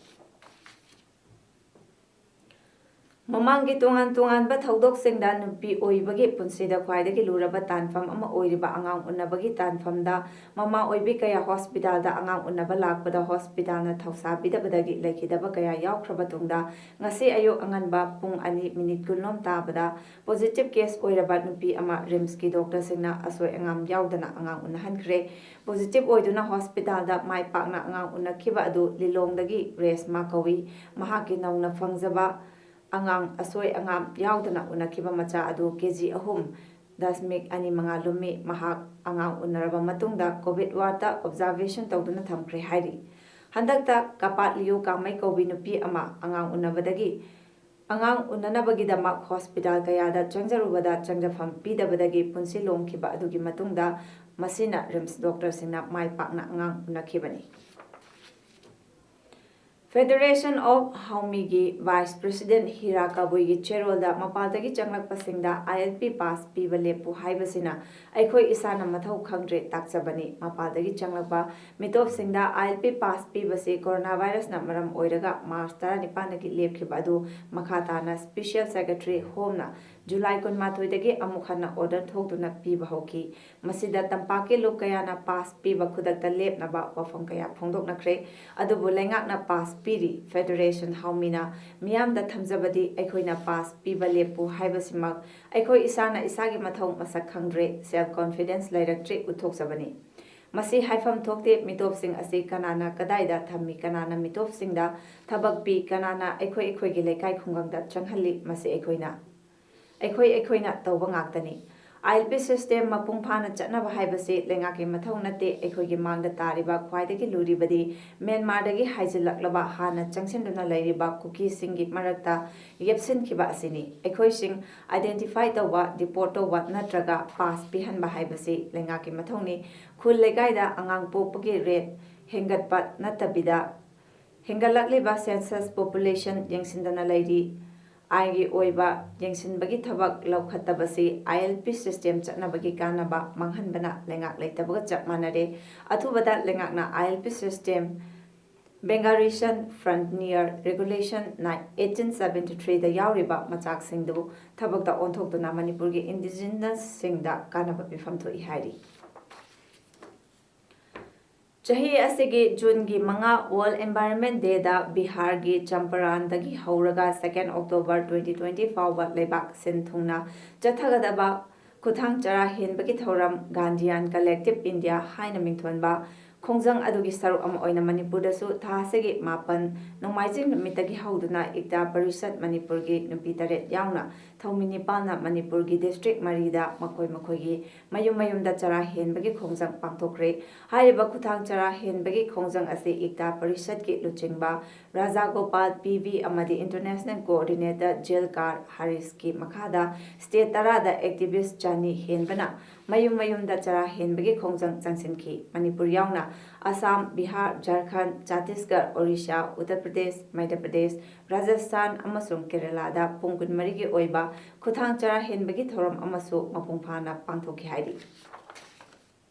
ꯃꯃꯥꯡꯒꯤ ꯇꯣꯉꯥꯟ ꯇꯣꯉꯥꯟꯕ ꯊꯧꯗꯣꯛꯁꯤꯡꯗ ꯅꯨꯄꯤ ꯑꯣꯏꯕꯒꯤ ꯄꯨꯟꯁꯤꯗ ꯈ꯭ꯋꯥꯏꯗꯒꯤ ꯂꯨꯔꯕ ꯇꯥꯟꯐꯝ ꯑꯃ ꯑꯣꯏꯔꯤꯕ ꯑꯉꯥꯡ ꯎꯅꯕꯒꯤ ꯇꯥꯟꯐꯝꯗ ꯃꯃꯥ ꯑꯣꯏꯕꯤ ꯀꯌꯥ ꯍꯣꯁꯄꯤꯇꯥꯜꯗ ꯑꯉꯥꯡ ꯎꯅꯕ ꯂꯥꯛꯄꯗ ꯍꯣꯁꯄꯤꯇꯥꯜꯅ ꯊꯧꯁꯥꯕꯤꯗꯕꯗꯒꯤ ꯂꯩꯈꯤꯗꯕ ꯀꯌꯥ ꯌꯥꯎꯈ꯭ꯔꯕ ꯇꯨꯡꯗ, ꯉꯁꯤ ꯑꯌꯨꯛ ꯑꯉꯟꯕ ꯄꯨꯡ ꯑꯅꯤ ꯃꯤꯅꯤꯠ ꯀꯨꯟꯂꯣꯝ ꯇꯥꯕꯗ positive case ꯑꯣꯏꯔꯕ ꯅꯨꯄꯤ ꯑꯃ ꯔꯤꯝꯁꯀꯤ ꯗꯣꯛꯇꯔꯁꯤꯡꯅ ꯑꯁꯣꯏ ꯑꯉꯥꯝ ꯌꯥꯎꯗꯅ ꯑꯉꯥꯡ ꯎꯅꯍꯟꯈ꯭ꯔꯦ꯫ Positive ꯑꯣꯏꯗꯨꯅ ꯍꯣꯁꯄꯤꯇꯥꯜꯗ ꯃꯥꯏ ꯄꯥꯛꯅ ꯑꯉꯥꯡ ꯎꯅꯈꯤꯕ ꯑꯗꯨ ꯂꯤꯂꯣꯡꯗꯒꯤ ꯔꯦꯁꯃꯥ ꯀꯧꯏ꯫ ꯃꯍꯥꯛꯀꯤ ꯅꯧꯅ ꯐꯪꯖꯕ ꯑꯉꯥꯡ ꯑꯁꯣꯏ ꯑꯉꯥꯝ ꯌꯥꯎꯗꯅ ꯎꯅꯈꯤꯕ ꯃꯆꯥ ꯑꯗꯨ ꯀꯦ ꯖꯤ ꯑꯍꯨꯝ ꯗꯁꯃꯤꯛ ꯑꯅꯤ ꯃꯉꯥ ꯂꯨꯝꯃꯤ꯫ ꯃꯍꯥꯛ ꯑꯉꯥꯡ ꯎꯅꯔꯕ ꯃꯇꯨꯡꯗ COVID wardꯇ observation ꯇꯧꯗꯨꯅ ꯊꯝꯈ꯭ꯔꯦ ꯍꯥꯏꯔꯤ꯫ ꯍꯟꯗꯛꯇ ꯀꯄꯥꯠ ꯂꯤꯌꯨ ꯀꯥꯃꯩ ꯀꯧꯕꯤ ꯅꯨꯄꯤ ꯑꯃ ꯑꯉꯥꯡ ꯎꯅꯕꯗꯒꯤ, ꯑꯉꯥꯡ ꯎꯅꯅꯕꯒꯤꯗꯃꯛ ꯍꯣꯁꯄꯤꯇꯥꯜ ꯀꯌꯥꯗ ꯆꯪꯖꯔꯨꯕꯗ ꯆꯪꯖꯐꯝ ꯄꯤꯗꯕꯗꯒꯤ ꯄꯨꯟꯁꯤ ꯂꯣꯝꯈꯤꯕ ꯑꯗꯨꯒꯤ ꯃꯇꯨꯡꯗ ꯃꯁꯤꯅ ꯔꯤꯝꯁ ꯗꯣꯛꯇꯔꯁꯤꯡꯅ ꯃꯥꯏ ꯄꯥꯛꯅ ꯑꯉꯥꯡ ꯎꯅꯈꯤꯕꯅꯤ꯫ Federation of ꯍꯥꯎꯃꯤꯒꯤ vice president ꯍꯤꯔꯥ ꯀꯕꯨꯏꯒꯤ ꯆꯦꯔꯣꯜꯗ ꯃꯄꯥꯟꯗꯒꯤ ꯆꯪꯂꯛꯄꯁꯤꯡꯗ I L P pass ꯄꯤꯕ ꯂꯦꯞꯄꯨ ꯍꯥꯏꯕꯁꯤꯅ ꯑꯩꯈꯣꯏ ꯏꯁꯥꯅ ꯃꯊꯧ ꯈꯪꯗ꯭ꯔꯦ ꯇꯥꯛꯆꯕꯅꯤ꯫ ꯃꯄꯥꯟꯗꯒꯤ ꯆꯪꯂꯛꯄ ꯃꯤꯇꯣꯞꯁꯤꯡꯗ I L P pass ꯄꯤꯕꯁꯤ coronavirusꯅ ꯃꯔꯝ ꯑꯣꯏꯔꯒ March ꯇꯔꯥꯅꯤꯄꯥꯟꯗꯒꯤ ꯂꯦꯞꯈꯤꯕ ꯑꯗꯨ ꯃꯈꯥ ꯇꯥꯅ Special Secretary Homeꯅ July ꯀꯨꯟꯃꯥꯊꯣꯏꯗꯒꯤ ꯑꯃꯨꯛ ꯍꯟꯅ order ꯊꯣꯛꯇꯨꯅ ꯄꯤꯕ ꯍꯧꯈꯤ꯫ ꯃꯁꯤꯗ ꯇꯝꯄꯥꯛꯀꯤ ꯂꯨꯞ ꯀꯌꯥꯅ pass ꯄꯤꯕ ꯈꯨꯗꯛꯇ ꯂꯦꯞꯅꯕ ꯋꯥꯐꯝ ꯀꯌꯥ ꯐꯣꯡꯗꯣꯛꯅꯈ꯭ꯔꯦ꯫ ꯑꯗꯨꯕꯨ ꯂꯩꯉꯥꯛꯅ pass ꯄꯤꯔꯤ꯫ Federation ꯍꯥꯎꯃꯤꯅ ꯃꯤꯌꯥꯝꯗ ꯊꯝꯖꯕꯗꯤ ꯑꯩꯈꯣꯏꯅ pass ꯄꯤꯕ ꯂꯦꯞꯄꯨ ꯍꯥꯏꯕꯁꯤꯃꯛ ꯑꯩꯈꯣꯏ ꯏꯁꯥꯅ ꯏꯁꯥꯒꯤ ꯃꯊꯧ ꯃꯁꯛ ꯈꯪꯗ꯭ꯔꯦ, self confidence ꯂꯩꯔꯛꯇ꯭ꯔꯦ ꯎꯠꯊꯣꯛꯆꯕꯅꯤ꯫ ꯃꯁꯤ ꯍꯥꯏꯐꯝ ꯊꯣꯛꯇꯦ꯫ ꯃꯤꯇꯣꯞꯁꯤꯡ ꯑꯁꯤ ꯀꯅꯥꯅ ꯀꯗꯥꯏꯗ ꯊꯝꯃꯤ, ꯀꯅꯥꯅ ꯃꯤꯇꯣꯞꯁꯤꯡꯗ ꯊꯕꯛ ꯄꯤ, ꯀꯅꯥꯅ ꯑꯩꯈꯣꯏ ꯑꯩꯈꯣꯏꯒꯤ ꯂꯩꯀꯥꯏ ꯈꯨꯡꯒꯪꯗ ꯆꯪꯍꯜꯂꯤ, ꯃꯁꯤ ꯑꯩꯈꯣꯏꯅ, ꯑꯩꯈꯣꯏ ꯑꯩꯈꯣꯏꯅ ꯇꯧꯕ ꯉꯥꯛꯇꯅꯤ꯫ I L P system ꯃꯄꯨꯡ ꯐꯥꯅ ꯆꯠꯅꯕ ꯍꯥꯏꯕꯁꯤ ꯂꯩꯉꯥꯛꯀꯤ ꯃꯊꯧ ꯅꯠꯇꯦ꯫ ꯑꯩꯈꯣꯏꯒꯤ ꯃꯥꯡꯗ ꯇꯥꯔꯤꯕ ꯈ꯭ꯋꯥꯏꯗꯒꯤ ꯂꯨꯔꯤꯕꯗꯤ ꯃ꯭ꯌꯥꯟꯃꯥꯔꯗꯒꯤ ꯍꯥꯏꯖꯤꯜꯂꯛꯂꯕ ꯍꯥꯟꯅ ꯆꯪꯁꯤꯟꯗꯨꯅ ꯂꯩꯔꯤꯕ ꯀꯨꯀꯤꯁꯤꯡꯒꯤ ꯃꯔꯛꯇ ꯌꯦꯞꯁꯤꯟꯈꯤꯕ ꯑꯁꯤꯅꯤ꯫ ꯑꯩꯈꯣꯏꯁꯤꯡ identify ꯇꯧꯕ, deport ꯇꯧꯕ ꯅꯠꯇ꯭ꯔꯒ pass ꯄꯤꯍꯟꯕ ꯍꯥꯏꯕꯁꯤ ꯂꯩꯉꯥꯛꯀꯤ ꯃꯊꯧꯅꯤ꯫ ꯈꯨꯜ ꯂꯩꯀꯥꯏꯗ ꯑꯉꯥꯡ ꯄꯣꯛꯄꯒꯤ rate ꯍꯦꯟꯒꯠꯄ ꯅꯠꯇꯕꯤꯗ, ꯍꯦꯟꯒꯠꯂꯛꯂꯤꯕ census population ꯌꯦꯡꯁꯤꯟꯗꯅ ꯂꯩꯔꯤ꯫ ꯑꯥꯏꯟꯒꯤ ꯑꯣꯏꯕ ꯌꯦꯡꯁꯤꯟꯕꯒꯤ ꯊꯕꯛ ꯂꯧꯈꯠꯇꯕꯁꯤ ILP system ꯆꯠꯅꯕꯒꯤ ꯀꯥꯟꯅꯕ ꯃꯥꯡꯍꯟꯕꯅ ꯂꯩꯉꯥꯛ ꯂꯩꯇꯕꯒ ꯆꯞ ꯃꯥꯟꯅꯔꯦ꯫ ꯑꯊꯨꯕꯗ ꯂꯩꯉꯥꯛꯅ ILP system Bengali Frontier Regulation eighteen seventy-three ꯗ ꯌꯥꯎꯔꯤꯕ ꯃꯆꯥꯛꯁꯤꯡꯗꯨ ꯊꯕꯛꯇ ꯑꯣꯟꯊꯣꯛꯇꯨꯅ ꯃꯅꯤꯄꯨꯔꯒꯤ indigenous ꯁꯤꯡꯗ ꯀꯥꯟꯅꯕ ꯄꯤꯐꯝ ꯊꯣꯛꯏ ꯍꯥꯏꯔꯤ꯫ ꯆꯍꯤ ꯑꯁꯤꯒꯤ ꯖꯨꯟꯒꯤ ꯃꯉꯥ World Environment Day ꯗ ꯕꯤꯍꯥꯔꯒꯤ ꯆꯝꯄꯔꯥꯟꯗꯒꯤ ꯍꯧꯔꯒ second October twenty twenty ꯐꯥꯎꯕ ꯂꯩꯕꯥꯛ ꯁꯤꯟ ꯊꯨꯡꯅ ꯆꯠꯊꯒꯗꯕ ꯈꯨꯊꯥꯡ ꯆꯔꯥ ꯍꯦꯟꯕꯒꯤ ꯊꯧꯔꯝ Gandhian Collective India ꯍꯥꯏꯅ ꯃꯤꯡꯊꯣꯟꯕ ꯈꯣꯡꯖꯪ ꯑꯗꯨꯒꯤ ꯁꯔꯨꯛ ꯑꯃ ꯑꯣꯏꯅ ꯃꯅꯤꯄꯨꯔꯗꯁꯨ ꯊꯥ ꯑꯁꯤꯒꯤ ꯃꯥꯄꯟ ꯅꯣꯡꯃꯥꯏꯖꯤꯡ ꯅꯨꯃꯤꯠꯇꯒꯤ ꯍꯧꯗꯨꯅ ꯏꯛꯇꯥ ꯄꯔꯤꯁꯠ ꯃꯅꯤꯄꯨꯔꯒꯤ ꯅꯨꯄꯤ ꯇꯔꯦꯠ ꯌꯥꯎꯅ ꯊꯧꯃꯤ ꯅꯤꯄꯥꯜꯅ ꯃꯅꯤꯄꯨꯔꯒꯤ district ꯃꯔꯤꯗ ꯃꯈꯣꯏ ꯃꯈꯣꯏꯒꯤ ꯃꯌꯨꯝ ꯃꯌꯨꯝꯗ ꯆꯔꯥ ꯍꯦꯟꯕꯒꯤ ꯈꯣꯡꯖꯪ ꯄꯥꯡꯊꯣꯛꯈ꯭ꯔꯦ꯫ ꯍꯥꯏꯔꯤꯕ ꯈꯨꯊꯥꯡ ꯆꯔꯥ ꯍꯦꯟꯕꯒꯤ ꯈꯣꯡꯖꯪ ꯑꯁꯤ ꯏꯛꯇꯥ ꯄꯔꯤꯁꯠꯀꯤ ꯂꯨꯆꯤꯡꯕ ꯔꯥꯖꯥꯒꯣꯄꯥꯜ ꯄꯤ ꯚꯤ ꯑꯃꯗꯤ international coordinator ꯖꯤꯜꯀꯥꯔ ꯍꯥꯔꯤꯁꯀꯤ ꯃꯈꯥꯗ state ꯇꯔꯥꯗ activist ꯆꯅꯤ ꯍꯦꯟꯕꯅ ꯃꯌꯨꯝ ꯃꯌꯨꯝꯗ ꯆꯔꯥ ꯍꯦꯟꯕꯒꯤ ꯈꯣꯡꯖꯪ ꯆꯪꯁꯤꯟꯈꯤ꯫ ꯃꯅꯤꯄꯨꯔ ꯌꯥꯎꯅ ꯑꯁꯥꯝ, ꯕꯤꯍꯥꯔ, ꯖꯥꯔꯈꯟꯗ, ꯆꯇꯤꯁꯒꯔ, ꯑꯣꯔꯤꯁꯥ, ꯎꯠꯇꯔ ꯄ꯭ꯔꯗꯦꯁ, ꯃꯩꯙ꯭ꯌ ꯄ꯭ꯔꯗꯦꯁ, ꯔꯥꯖꯁꯊꯥꯟ ꯑꯃꯁꯨꯡ ꯀꯦꯔꯂꯥꯗ ꯄꯨꯡ ꯀꯨꯟꯃꯔꯤꯒꯤ ꯑꯣꯏꯕ ꯈꯨꯊꯥꯡ ꯆꯔꯥ ꯍꯦꯟꯕꯒꯤ ꯊꯧꯔꯝ ꯑꯃꯁꯨ ꯃꯄꯨꯡ ꯐꯥꯅ ꯄꯥꯡꯊꯣꯛꯈꯤ ꯍꯥꯏꯔꯤ꯫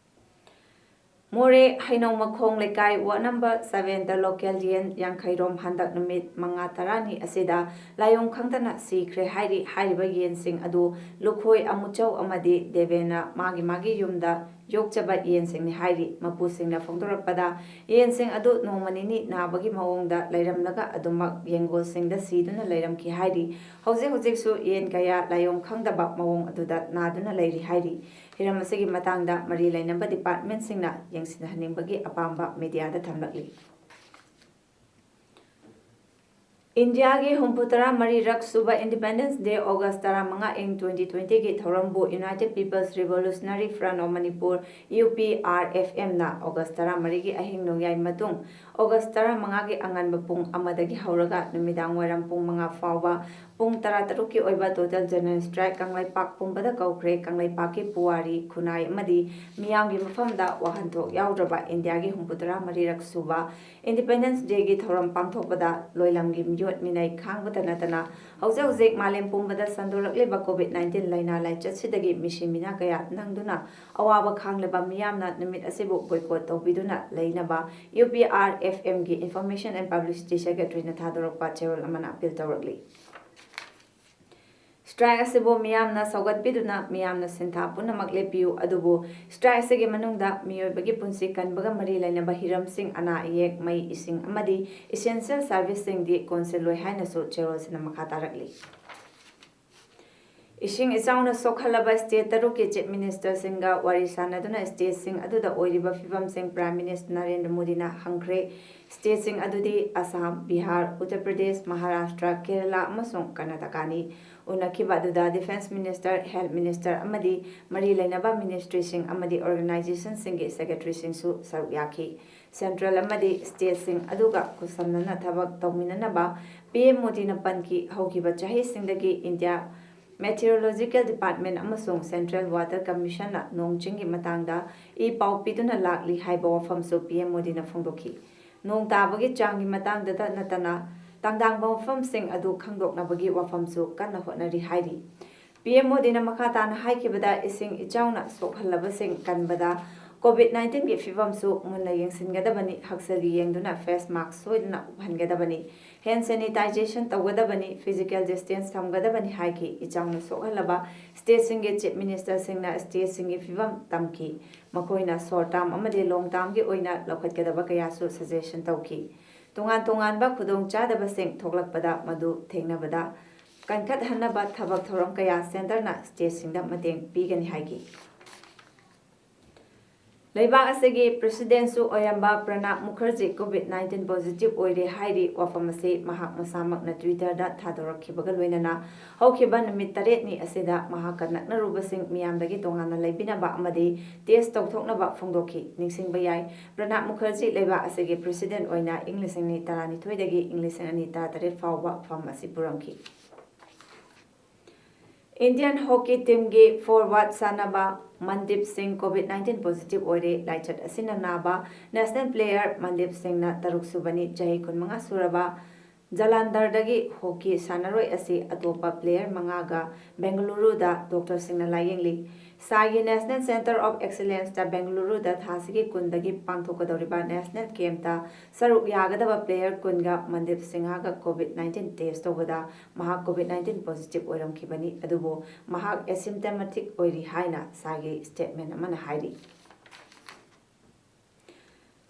ꯃꯣꯔꯦ ꯍꯩꯅꯧ ꯃꯈꯣꯡ ꯂꯩꯀꯥꯏ ward number seven ꯗ local ꯌꯦꯟ ꯌꯥꯡꯈꯩꯔꯣꯝ ꯍꯟꯗꯛ ꯅꯨꯃꯤꯠ ꯃꯉꯥ ꯇꯔꯥꯅꯤ ꯑꯁꯤꯗ ꯂꯥꯏꯑꯣꯡ ꯈꯪꯗꯅ ꯁꯤꯈ꯭ꯔꯦ ꯍꯥꯏꯔꯤ꯫ ꯍꯥꯏꯔꯤꯕ ꯌꯦꯟꯁꯤꯡ ꯑꯗꯨ ꯂꯨꯈꯣꯏ, ꯑꯃꯨꯆꯧ ꯑꯃꯗꯤ ꯗꯦꯕꯦꯟꯅ ꯃꯥꯒꯤ ꯃꯥꯒꯤ ꯌꯨꯝꯗ ꯌꯣꯛꯆꯕ ꯌꯦꯟꯁꯤꯡꯅꯤ ꯍꯥꯏꯔꯤ꯫ ꯃꯄꯨꯁꯤꯡꯅ ꯐꯣꯡꯗꯣꯔꯛꯄꯗ, ꯌꯦꯟꯁꯤꯡ ꯑꯗꯨ ꯅꯣꯡꯃ ꯅꯤꯅꯤ ꯅꯥꯕꯒꯤ ꯃꯑꯣꯡꯗ ꯂꯩꯔꯝꯂꯒ ꯑꯗꯨꯃꯛ ꯌꯦꯡꯒꯣꯜꯁꯤꯡꯗ ꯁꯤꯗꯨꯅ ꯂꯩꯔꯝꯈꯤ ꯍꯥꯏꯔꯤ꯫ ꯍꯧꯖꯤꯛ ꯍꯧꯖꯤꯛꯁꯨ ꯌꯦꯟ ꯀꯌꯥ ꯂꯥꯏꯑꯣꯡ ꯈꯪꯗꯕ ꯃꯑꯣꯡ ꯑꯗꯨꯗ ꯅꯥꯗꯨꯅ ꯂꯩꯔꯤ ꯍꯥꯏꯔꯤ꯫ ꯍꯤꯔꯝ ꯑꯁꯤꯒꯤ ꯃꯇꯥꯡꯗ ꯃꯔꯤ ꯂꯩꯅꯕ department ꯁꯤꯡꯅ ꯌꯦꯡꯁꯤꯟꯍꯟꯅꯤꯡꯕꯒꯤ ꯑꯄꯥꯝꯕ media ꯗ ꯊꯝꯂꯛꯂꯤ꯫ ꯏꯟꯗꯤꯌꯥꯒꯤ ꯍꯨꯝꯐꯨꯇꯔꯥ ꯃꯔꯤꯔꯛ ꯁꯨꯕ Independence Day August ꯇꯔꯥꯃꯉꯥ ꯏꯪ twenty twenty ꯒꯤ ꯊꯧꯔꯝꯕꯨ United People's Revolutionary Front of Manipur, U P R F M ꯅ August ꯇꯔꯥꯃꯔꯤꯒꯤ ꯑꯍꯤꯡ ꯅꯣꯡꯌꯥꯏ ꯃꯇꯨꯡ August ꯇꯔꯥꯃꯉꯥꯒꯤ ꯑꯉꯟꯕ ꯄꯨꯡ ꯑꯃꯗꯒꯤ ꯍꯧꯔꯒ ꯅꯨꯃꯤꯗꯥꯡ ꯋꯥꯏꯔꯝ ꯄꯨꯡ ꯃꯉꯥ ꯐꯥꯎꯕ ꯄꯨꯡ ꯇꯔꯥꯇꯔꯨꯛꯀꯤ ꯑꯣꯏꯕ Total General Strike ꯀꯪꯂꯩꯄꯥꯛ ꯄꯨꯝꯕꯗ ꯀꯧꯈ꯭ꯔꯦ꯫ ꯀꯪꯂꯩꯄꯥꯛꯀꯤ ꯄꯨꯋꯥꯔꯤ, ꯈꯨꯟꯅꯥꯏ ꯑꯃꯗꯤ ꯃꯤꯌꯥꯝꯒꯤ ꯃꯐꯝꯗ ꯋꯥꯍꯟꯊꯣꯛ ꯌꯥꯎꯗ꯭ꯔꯕ ꯏꯟꯗꯤꯌꯥꯒꯤ ꯍꯨꯝꯐꯨꯇꯔꯥ ꯃꯔꯤꯔꯛ ꯁꯨꯕ Independence Day ꯒꯤ ꯊꯧꯔꯝ ꯄꯥꯡꯊꯣꯛꯄꯗ ꯂꯣꯏꯂꯝꯒꯤ ꯃꯤꯑꯣꯠ ꯃꯤꯅꯩ ꯈꯥꯡꯕꯇ ꯅꯠꯇꯅ ꯍꯧꯖꯤꯛ ꯍꯧꯖꯤꯛ ꯃꯥꯂꯦꯝ ꯄꯨꯝꯕꯗ ꯁꯟꯗꯣꯔꯛꯂꯤꯕ COVID nineteen ꯂꯥꯏꯅꯥ ꯂꯥꯏꯆꯠꯁꯤꯗꯒꯤ ꯃꯤꯁꯤ ꯃꯤꯅꯥ ꯀꯌꯥ ꯅꯪꯗꯨꯅ ꯑꯋꯥꯕ ꯈꯥꯡꯂꯤꯕ ꯃꯤꯌꯥꯝꯅ ꯅꯨꯃꯤꯠ ꯑꯁꯤꯕꯨ boycott ꯇꯧꯕꯤꯗꯨꯅ ꯂꯩꯅꯕ U P R F M ꯒꯤ Information and Publicity Secretary ꯅ ꯊꯥꯗꯣꯔꯛꯄ ꯆꯦꯔꯣꯜ ꯑꯃꯅ appeal ꯇꯧꯔꯛꯂꯤ꯫ Strike ꯑꯁꯤꯕꯨ ꯃꯤꯌꯥꯝꯅ ꯁꯧꯒꯠꯄꯤꯗꯨꯅ ꯃꯤꯌꯥꯝꯅ ꯁꯤꯟꯊꯥ ꯄꯨꯝꯅꯃꯛ ꯂꯦꯞꯄꯤꯌꯨ, ꯑꯗꯨꯕꯨ strike ꯑꯁꯤꯒꯤ ꯃꯅꯨꯡꯗ ꯃꯤꯑꯣꯏꯕꯒꯤ ꯄꯨꯟꯁꯤ ꯀꯟꯕꯒ ꯃꯔꯤ ꯂꯩꯅꯕ ꯍꯤꯔꯝꯁꯤꯡ, ꯑꯅꯥ ꯑꯌꯦꯛ, ꯃꯩ, ꯏꯁꯤꯡ ꯑꯃꯗꯤ essential service ꯁꯤꯡꯗꯤ ꯀꯣꯟꯁꯤꯜꯂꯣꯏ ꯍꯥꯏꯅꯁꯨ ꯆꯦꯔꯣꯜꯁꯤꯅ ꯃꯈꯥ ꯇꯥꯔꯛꯂꯤ꯫ ꯏꯁꯤꯡ ꯏꯆꯥꯎꯅ ꯁꯣꯛꯍꯜꯂꯕ state ꯇꯔꯨꯛꯀꯤ Chief Minister ꯁꯤꯡꯒ ꯋꯥꯔꯤ ꯁꯥꯅꯗꯨꯅ state ꯁꯤꯡ ꯑꯗꯨꯗ ꯑꯣꯏꯔꯤꯕ ꯐꯤꯕꯝꯁꯤꯡ Prime Minister ꯅꯔꯦꯟꯗ꯭ꯔ ꯃꯣꯗꯤꯅ ꯍꯪꯈ꯭ꯔꯦ꯫ State ꯁꯤꯡ ꯑꯗꯨꯗꯤ ꯑꯁꯥꯝ, ꯕꯤꯍꯥꯔ, ꯎꯠꯇꯔ ꯄ꯭ꯔꯗꯦꯁ, ꯃꯍꯥꯔꯥꯁꯇ꯭ꯔ, ꯀꯦꯔꯂꯥ ꯑꯃꯁꯨꯡ ꯀꯔꯅꯥꯇꯀꯥꯅꯤ꯫ ꯎꯅꯈꯤꯕ ꯑꯗꯨꯗ Defence Minister, Health Minister ꯑꯃꯗꯤ ꯃꯔꯤ ꯂꯩꯅꯕ ministry ꯁꯤꯡ ꯑꯃꯗꯤ organization ꯁꯤꯡꯒꯤ secretary ꯁꯤꯡꯁꯨ ꯁꯔꯨꯛ ꯌꯥꯈꯤ꯫ Central ꯑꯃꯗꯤ state ꯁꯤꯡ ꯑꯗꯨꯒ ꯈꯨꯠꯁꯝꯅꯅ ꯊꯕꯛ ꯇꯧꯃꯤꯟꯅꯅꯕ P M ꯃꯣꯗꯤꯅ ꯄꯟꯈꯤ꯫ ꯍꯧꯈꯤꯕ ꯆꯍꯤꯁꯤꯡꯗꯒꯤ India Meteorological Department ꯑꯃꯁꯨꯡ Central Weather Commission ꯅ ꯅꯣꯡ ꯆꯤꯡꯒꯤ ꯃꯇꯥꯡꯗ ꯏ ꯄꯥꯎ ꯄꯤꯗꯨꯅ ꯂꯥꯛꯂꯤ ꯍꯥꯏꯕ ꯋꯥꯐꯝꯁꯨ P M ꯃꯣꯗꯤꯅ ꯐꯣꯡꯗꯣꯛꯈꯤ꯫ ꯅꯣꯡ ꯇꯥꯕꯒꯤ ꯆꯥꯡꯒꯤ ꯃꯇꯥꯡꯗꯇ ꯅꯠꯇꯅ ꯇꯥꯡꯗꯥꯡꯕ ꯃꯐꯝꯁꯤꯡ ꯑꯗꯨ ꯈꯪꯗꯣꯛꯅꯕꯒꯤ ꯋꯥꯐꯝꯁꯨ ꯀꯟꯅ ꯍꯣꯠꯅꯔꯤ ꯍꯥꯏꯔꯤ꯫ P M ꯃꯣꯗꯤꯅ ꯃꯈꯥ ꯇꯥꯅ ꯍꯥꯏꯈꯤꯕꯗ, ꯏꯁꯤꯡ ꯏꯆꯥꯎꯅ ꯁꯣꯛꯍꯜꯂꯕꯁꯤꯡ ꯀꯟꯕꯗ COVID nineteen ꯒꯤ ꯐꯤꯕꯝꯁꯨ ꯃꯨꯟꯅ ꯌꯦꯡꯁꯤꯟꯒꯗꯕꯅꯤ, ꯍꯛꯁꯦꯜꯒꯤ ꯌꯦꯡꯗꯨꯅ face mask ꯁꯣꯏꯗꯅ ꯎꯞꯍꯟꯒꯗꯕꯅꯤ, hand sanitization ꯇꯧꯒꯗꯕꯅꯤ, physical distance ꯊꯝꯒꯗꯕꯅꯤ ꯍꯥꯏꯈꯤ꯫ ꯏꯆꯥꯎꯅ ꯁꯣꯛꯍꯜꯂꯕ state ꯁꯤꯡꯒꯤ Chief Minister ꯁꯤꯡꯅ state ꯁꯤꯡꯒꯤ ꯐꯤꯕꯝ ꯇꯝꯈꯤ꯫ ꯃꯈꯣꯏꯅ short term ꯑꯃꯗꯤ long term ꯒꯤ ꯑꯣꯏꯅ ꯂꯧꯈꯠꯀꯗꯕ ꯀꯌꯥꯁꯨ suggestion ꯇꯧꯈꯤ꯫ ꯇꯣꯉꯥꯟ ꯇꯣꯉꯥꯟꯕ ꯈꯨꯗꯣꯡꯆꯥꯗꯕꯁꯤꯡ ꯊꯣꯛꯂꯛꯄꯗ ꯃꯗꯨ ꯊꯦꯡꯅꯕꯗ ꯀꯟꯈꯠꯍꯟꯅꯕ ꯊꯕꯛ ꯊꯧꯔꯝ ꯀꯌꯥ centre ꯅ state ꯁꯤꯡꯗ ꯃꯇꯦꯡ ꯄꯤꯒꯅꯤ ꯍꯥꯏꯈꯤ꯫ ꯂꯩꯕꯥꯛ ꯑꯁꯤꯒꯤ ꯄ꯭ꯔꯦꯁꯤꯗꯦꯟꯁꯨ ꯑꯣꯏꯔꯝꯕ ꯄ꯭ꯔꯅꯥꯕ ꯃꯨꯈꯔꯖꯤ ꯀꯣꯚꯤꯗ ꯅꯥꯏꯟꯇꯤꯟ ꯄꯣꯖꯤꯇꯤꯚ ꯑꯣꯏꯔꯦ ꯍꯥꯏꯔꯤ꯫ ꯋꯥꯐꯝ ꯑꯁꯤ ꯃꯍꯥꯛ ꯃꯁꯥꯃꯛꯅ ꯇ꯭ꯋꯤꯇꯔꯗ ꯊꯥꯗꯣꯔꯛꯈꯤꯕꯒ ꯂꯣꯏꯅꯅ ꯍꯧꯈꯤꯕ ꯅꯨꯃꯤꯠ ꯇꯔꯦꯠꯅꯤ ꯑꯁꯤꯗ ꯃꯍꯥꯛꯀ ꯅꯛꯅꯔꯨꯕꯁꯤꯡ ꯃꯤꯌꯥꯝꯗꯒꯤ ꯇꯣꯉꯥꯟꯅ ꯂꯩꯕꯤꯅꯕ ꯑꯃꯗꯤ ꯇꯦꯁ ꯇꯧꯊꯣꯛꯅꯕ ꯐꯣꯡꯗꯣꯛꯈꯤ꯫ ꯅꯤꯡꯁꯤꯡꯕ ꯌꯥꯏ, ꯄ꯭ꯔꯅꯥꯕ ꯃꯨꯈꯔꯖꯤ ꯂꯩꯕꯥꯛ ꯑꯁꯤꯒꯤ ꯄ꯭ꯔꯦꯁꯤꯗꯦꯟ ꯑꯣꯏꯅ ꯏꯪ ꯂꯤꯁꯤꯡ ꯑꯅꯤ ꯇꯔꯥꯅꯤꯊꯣꯏꯗꯒꯤ ꯏꯪ ꯂꯤꯁꯤꯡ ꯑꯅꯤ ꯇꯔꯥꯇꯔꯦꯠ ꯐꯥꯎꯕ ꯐꯝ ꯑꯁꯤ ꯄꯨꯔꯝꯈꯤ꯫ ꯏꯟꯗꯤꯌꯟ ꯍꯣꯀꯤ ꯇꯤꯝꯒꯤ ꯐꯣꯔꯋꯥꯔꯗ ꯁꯥꯟꯅꯕ ꯃꯟꯗꯤꯞ ꯁꯤꯡ ꯀꯣꯚꯤꯗ ꯅꯥꯏꯟꯇꯤꯟ ꯄꯣꯖꯤꯇꯤꯚ ꯑꯣꯏꯔꯦ꯫ ꯂꯥꯏꯆꯠ ꯑꯁꯤꯅ ꯅꯥꯕ ꯅꯦꯁꯅꯦꯜ ꯄ꯭ꯂꯦꯌꯔ ꯃꯟꯗꯤꯞ ꯁꯤꯡꯅ ꯇꯔꯨꯛ ꯁꯨꯕꯅꯤ꯫ ꯆꯍꯤ ꯀꯨꯟꯃꯉꯥ ꯁꯨꯔꯕ ꯖꯂꯥꯟꯙꯔꯗꯒꯤ ꯍꯣꯀꯤ ꯁꯥꯟꯅꯔꯣꯏ ꯑꯁꯤ ꯑꯇꯣꯞꯄ ꯄ꯭ꯂꯦꯌꯔ ꯃꯉꯥꯒ ꯕꯦꯡꯒꯂꯨꯔꯨꯗ ꯗꯣꯛꯇꯔꯁꯤꯡꯅ ꯂꯥꯌꯦꯡꯂꯤ꯫ ꯁꯥꯏꯒꯤ ꯅꯦꯁꯅꯦꯜ ꯁꯦꯟꯇꯔ ꯑꯣꯐ ꯑꯦꯛꯁꯤꯂꯦꯟꯁꯇ ꯕꯦꯡꯒꯂꯨꯔꯨꯗ ꯊꯥꯁꯤꯒꯤ ꯀꯨꯟꯗꯒꯤ ꯄꯥꯡꯊꯣꯛꯀꯗꯧꯔꯤꯕ ꯅꯦꯁꯅꯦꯜ ꯀꯦꯝꯞꯇ ꯁꯔꯨꯛ ꯌꯥꯒꯗꯕ ꯄ꯭ꯂꯦꯌꯔ ꯀꯨꯟꯒ ꯃꯟꯗꯤꯞ ꯁꯤꯡꯍꯒ ꯀꯣꯚꯤꯗ ꯅꯥꯏꯟꯇꯤꯟ ꯇꯦꯁ ꯇꯧꯕꯗ ꯃꯍꯥꯛ ꯀꯣꯚꯤꯗ ꯅꯥꯏꯟꯇꯤꯟ ꯄꯣꯖꯤꯇꯤꯚ ꯑꯣꯏꯔꯝꯈꯤꯕꯅꯤ, ꯑꯗꯨꯕꯨ ꯃꯍꯥꯛ ꯑꯦꯁꯤꯝꯇꯃꯦꯇꯤꯛ ꯑꯣꯏꯔꯤ ꯍꯥꯏꯅ ꯁꯥꯏꯒꯤ ꯁ꯭ꯇꯦꯠꯃꯦꯟ ꯑꯃꯅ ꯍꯥꯏꯔꯤ꯫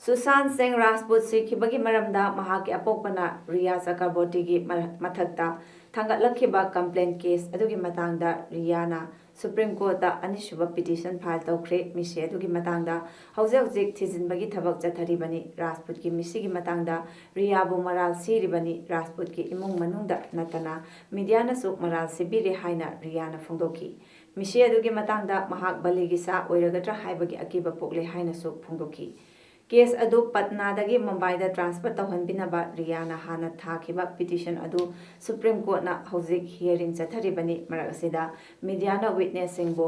ꯁꯨꯁꯥꯟ ꯁꯤꯡ ꯔꯥꯖꯄꯨꯠ ꯁꯤꯈꯤꯕꯒꯤ ꯃꯔꯝꯗ ꯃꯍꯥꯛꯀꯤ ꯑꯄꯣꯛꯄꯅ ꯔꯤꯌꯥ ꯆꯀꯔꯕꯣꯔꯇꯤꯒꯤ ꯃ-, ꯃꯊꯛꯇ ꯊꯥꯡꯒꯠꯂꯛꯈꯤꯕ ꯀꯝꯄ꯭ꯂꯦꯟ ꯀꯦꯁ ꯑꯗꯨꯒꯤ ꯃꯇꯥꯡꯗ ꯔꯤꯌꯥꯅ ꯁꯨꯄ꯭ꯔꯤꯝ ꯀꯣꯔꯠꯇ ꯑꯅꯤꯁꯨꯕ ꯄꯤꯇꯤꯁꯟ ꯐꯥꯏꯜ ꯇꯧꯈ꯭ꯔꯦ꯫ ꯃꯤꯁꯤ ꯑꯗꯨꯒꯤ ꯃꯇꯥꯡꯗ ꯍꯧꯖꯤꯛ ꯍꯧꯖꯤꯛ ꯊꯤꯖꯤꯟꯕꯒꯤ ꯊꯕꯛ ꯆꯠꯊꯔꯤꯕꯅꯤ꯫ ꯔꯥꯖꯄꯨꯠꯀꯤ ꯃꯤꯁꯤꯒꯤ ꯃꯇꯥꯡꯗ ꯔꯤꯌꯥꯕꯨ ꯃꯔꯥꯜ ꯁꯤꯔꯤꯕꯅꯤ꯫ ꯔꯥꯖꯄꯨꯠꯀꯤ ꯏꯃꯨꯡ ꯃꯅꯨꯡꯗ ꯅꯠꯇꯅ ꯃꯤꯗꯤꯌꯥꯅꯁꯨ ꯃꯔꯥꯜ ꯁꯤꯕꯤꯔꯦ ꯍꯥꯏꯅ ꯔꯤꯌꯥꯅ ꯐꯣꯡꯗꯣꯛꯈꯤ꯫ ꯃꯤꯁꯤ ꯑꯗꯨꯒꯤ ꯃꯇꯥꯡꯗ ꯃꯍꯥꯛ ꯕꯂꯤꯒꯤ ꯁꯥ ꯑꯣꯏꯔꯒꯗ꯭ꯔꯥ ꯍꯥꯏꯕꯒꯤ ꯑꯀꯤꯕ ꯄꯣꯛꯂꯦ ꯍꯥꯏꯅꯁꯨ ꯐꯣꯡꯗꯣꯛꯈꯤ꯫ ꯀꯦꯁ ꯑꯗꯨ ꯄꯠꯅꯥꯗꯒꯤ ꯃꯨꯝꯕꯥꯏꯗ ꯇ꯭ꯔꯥꯟꯁꯐꯔ ꯇꯧꯍꯟꯕꯤꯅꯕ ꯔꯤꯌꯥꯅ ꯍꯥꯟꯅ ꯊꯥꯈꯤꯕ ꯄꯤꯇꯤꯁꯟ ꯑꯗꯨ ꯁꯨꯄ꯭ꯔꯤꯝ ꯀꯣꯔꯠꯅ ꯍꯧꯖꯤꯛ ꯍꯤꯌꯔꯤꯡ ꯆꯠꯊꯔꯤꯕꯅꯤ꯫ ꯃꯔꯛ ꯑꯁꯤꯗ ꯃꯤꯗꯤꯌꯥꯅ ꯋꯤꯠꯅꯦꯁꯁꯤꯡꯕꯨ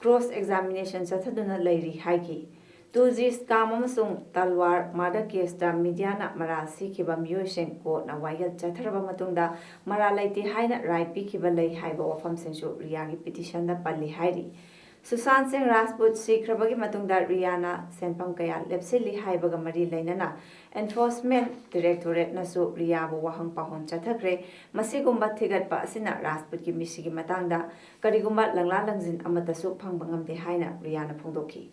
ꯀ꯭ꯔꯣꯁ ꯑꯦꯛꯖꯥꯃꯤꯅꯦꯁꯟ ꯆꯠꯊꯗꯨꯅ ꯂꯩꯔꯤ ꯍꯥꯏꯈꯤ꯫ ꯇꯨ ꯖꯤ ꯁ꯭ꯀꯥꯝ ꯑꯃꯁꯨꯡ ꯇꯜꯋꯥꯔ ꯃꯔꯗꯔ ꯀꯦꯁꯇ ꯃꯤꯗꯤꯌꯥꯅ ꯃꯔꯥꯜ ꯁꯤꯈꯤꯕ ꯃꯤꯑꯣꯏꯁꯤꯡ ꯀꯣꯔꯠꯅ ꯋꯥꯌꯦꯜ ꯆꯠꯊꯔꯕ ꯃꯇꯨꯡꯗ ꯃꯔꯥꯜ ꯂꯩꯇꯦ ꯍꯥꯏꯅ ꯔꯥꯏ ꯄꯤꯈꯤꯕ ꯂꯩ ꯍꯥꯏꯕ ꯋꯥꯐꯝꯁꯤꯡꯁꯨ ꯔꯤꯌꯥꯒꯤ ꯄꯤꯇꯤꯁꯟꯗ ꯄꯜꯂꯤ ꯍꯥꯏꯔꯤ꯫ ꯁꯨꯁꯥꯟ ꯁꯤꯡ ꯔꯥꯖꯄꯨꯠ ꯁꯤꯈ꯭ꯔꯕꯒꯤ ꯃꯇꯨꯡꯗ ꯔꯤꯌꯥꯅ ꯁꯦꯟꯐꯝ ꯀꯌꯥ ꯂꯦꯞꯁꯤꯜꯂꯤ ꯍꯥꯏꯕꯒ ꯃꯔꯤ ꯂꯩꯅꯅ ꯑꯦꯟꯐꯣꯔꯁꯃꯦꯟꯠ ꯗꯤꯔꯦꯛꯇꯣꯔꯦꯠꯅꯁꯨ ꯔꯤꯌꯥꯕꯨ ꯋꯥꯍꯪ ꯄꯥꯎꯍꯪ ꯆꯠꯊꯈ꯭ꯔꯦ꯫ ꯃꯁꯤꯒꯨꯝꯕ ꯊꯤꯒꯠꯄ ꯑꯁꯤꯅ ꯔꯥꯖꯄꯨꯠꯀꯤ ꯃꯤꯁꯤꯒꯤ ꯃꯇꯥꯡꯗ ꯀꯔꯤꯒꯨꯝꯕ ꯂꯪꯂꯥ ꯂꯪꯖꯤꯟ ꯑꯃꯠꯇꯁꯨ ꯐꯪꯕ ꯉꯝꯗꯦ ꯍꯥꯏꯅ ꯔꯤꯌꯥꯅ ꯐꯣꯡꯗꯣꯛꯈꯤ꯫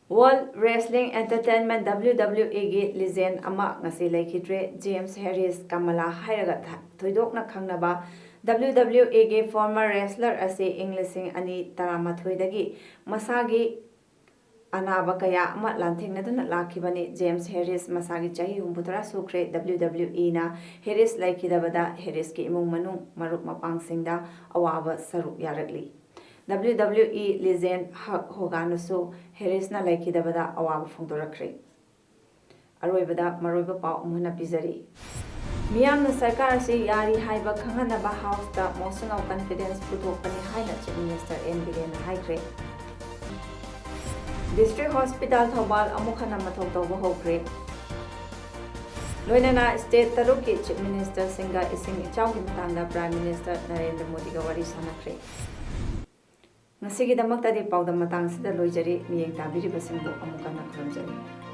World Wrestling Entertainment, W W E ꯒꯤ ꯂꯤꯖꯦꯟ ꯑꯃ ꯉꯁꯤ ꯂꯩꯈꯤꯗ꯭ꯔꯦ꯫ ꯖꯦꯝꯁ ꯍꯦꯔꯤꯁ, ꯀꯃꯂꯥ ꯍꯥꯏꯔꯒ ꯊ-, ꯊꯣꯏꯗꯣꯛꯅ ꯈꯪꯅꯕ W W Eꯒꯤ former wrestler ꯑꯁꯤ ꯏꯪ ꯂꯤꯁꯤꯡ ꯑꯅꯤ ꯇꯔꯥꯃꯥꯊꯣꯏꯗꯒꯤ ꯃꯁꯥꯒꯤ ꯑꯅꯥꯕ ꯀꯌꯥ ꯑꯃ ꯂꯥꯟꯊꯦꯡꯅꯗꯨꯅ ꯂꯥꯛꯈꯤꯕꯅꯤ꯫ ꯖꯦꯝꯁ ꯍꯦꯔꯤꯁ ꯃꯁꯥꯒꯤ ꯆꯍꯤ ꯍꯨꯝꯐꯨꯇꯔꯥ ꯁꯨꯈ꯭ꯔꯦ꯫ W W Eꯅ ꯍꯦꯔꯤꯁ ꯂꯩꯈꯤꯗꯕꯗ ꯍꯦꯔꯤꯁꯀꯤ ꯏꯃꯨꯡ ꯃꯅꯨꯡ, ꯃꯔꯨꯞ ꯃꯄꯥꯡꯁꯤꯡꯗ ꯑꯋꯥꯕ ꯁꯔꯨꯛ ꯌꯥꯔꯛꯂꯤ꯫ W W E legend ꯍꯛ ꯍꯣꯒꯥꯟꯅꯁꯨ ꯍꯦꯔꯤꯁꯅ ꯂꯩꯈꯤꯗꯕꯗ ꯑꯋꯥꯕ ꯐꯣꯡꯗꯣꯔꯛꯈ꯭ꯔꯦ꯫ ꯑꯔꯣꯏꯕꯗ ꯃꯔꯨꯑꯣꯏꯕ ꯄꯥꯎ ꯑꯃꯨꯛ ꯍꯟꯅ ꯄꯤꯖꯔꯤ꯫ ꯃꯤꯌꯥꯝꯅ ꯁꯔꯀꯥꯔ ꯑꯁꯤ ꯌꯥꯔꯤ ꯍꯥꯏꯕ ꯈꯪꯍꯟꯅꯕ Houseꯇ motion of confidence ꯄꯨꯊꯣꯛꯄꯅꯤ ꯍꯥꯏꯅ Chief Minister N Birenꯅ ꯍꯥꯏꯈ꯭ꯔꯦ꯫ District Hospital ꯊꯧꯕꯥꯜ ꯑꯃꯨꯛ ꯍꯟꯅ ꯃꯊꯧ ꯇꯧꯕ ꯍꯧꯈ꯭ꯔꯦ꯫ ꯂꯣꯏꯅꯅ state ꯇꯔꯨꯛꯀꯤ Chief Ministerꯁꯤꯡꯒ ꯏꯁꯤꯡ ꯏꯆꯥꯎꯒꯤ ꯃꯇꯥꯡꯗ Prime Minister ꯅꯔꯦꯟꯗ꯭ꯔ ꯃꯣꯗꯤꯒ ꯋꯥꯔꯤ ꯁꯥꯟꯅꯈ꯭ꯔꯦ꯫ ꯉꯁꯤꯒꯤꯗꯃꯛꯇꯗꯤ ꯄꯥꯎꯗꯝ ꯃꯇꯥꯡꯁꯤꯗ ꯂꯣꯏꯖꯔꯤ꯫ ꯃꯤꯠꯌꯦꯡ ꯇꯥꯕꯤꯔꯤꯕꯁꯤꯡꯕꯨ ꯑꯃꯨꯛ ꯍꯟꯅ ꯈꯨꯔꯨꯝꯖꯔꯤ꯫